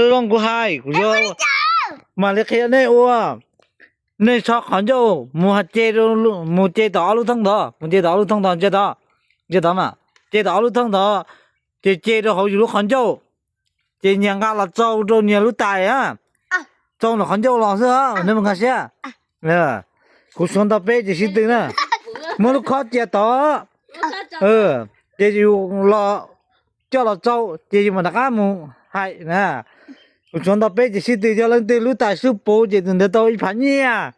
Zoo kuv hais, kuv yuav mam li qhia nej ua. Nej so qhov ncauj mus ce, mus ce tom ob lub thoob ntawd, mus ce tom ob lub thoob ntawd, ntsia tod, ntsia tod mas, ce tom ob lub thoob ntawd, ces ce rau hauv yus lub qhov ncauj, ces nyias nqa los tsau rau nyias lub tais a, tsau nram qhov ncauj los xwb, nej mus nkag siab. Kuv suav ntaus peb ces sib tw na, muab lub khob cia tod, ces yus los coj los tsau, ces yus mam rov qab mus hais na. Kuv suav ntaus peb ces sib tw, yog leej twg lub tais swb puv ces tus ntawd tau ib phav nyiaj.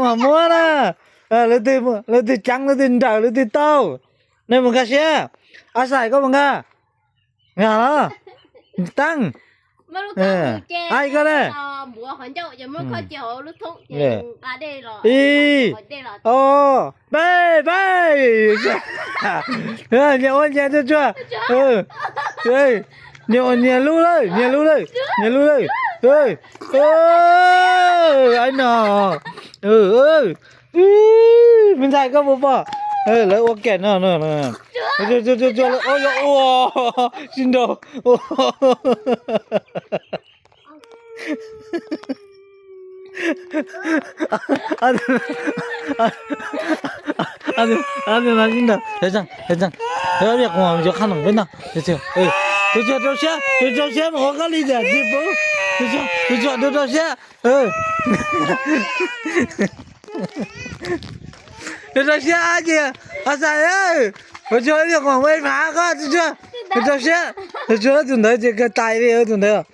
Mas muab na, leej twg ceev, leej twg nrawm, leej twg tau. Nej mus nkag siab. A Xais, koj mus nkag. Nkag los, Teeb, ai koj ne. Ib, ob, peb, peb. Nyias ua nyias tsuag tsuag. Nyias ua nyias lub lawm, nyias lub lawm, nyias lub lawm. Ai no. Me ntxhais koj puas pom, lawv ua kem no. Ua, sib nraus. Sib nraus, yuav qhab noom peb no. Tus tshuav rau siab, tus tshuav rau siab mas ua koj li tias tsis puv. Tus tshuav rau rau siab. Rau rau siab ces, A Xais, tus tshuav ib pliag kuv muab ib phav koj, tus tshuav, rau rau siab. Tus tshuav tus ntawd ces kawg tais li tus ntawd.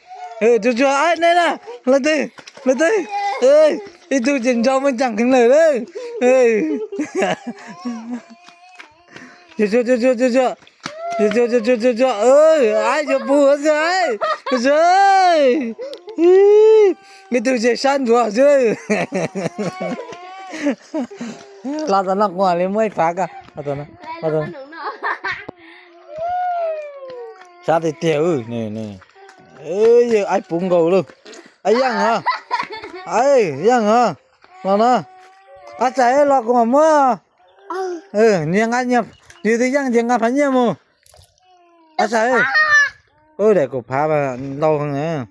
Tus tshuav, nej na, leej twg, leej twg, ib tug ces nrau muaj ceem kheev lawm lauj. Ib tug ces sab ntsuav xwb. Los tom no kuv mam li muab ib phav koj. Sab tiag tiag. Yawg aib puv nkaus lawm. Aib Yeej os, Aib Yeej os, los no. A Xais los kuv mam muab. Nyias nqa, yus twg yeej ces nqa phav nyiaj mus. A Xais, daim kaum phav ntau heev na.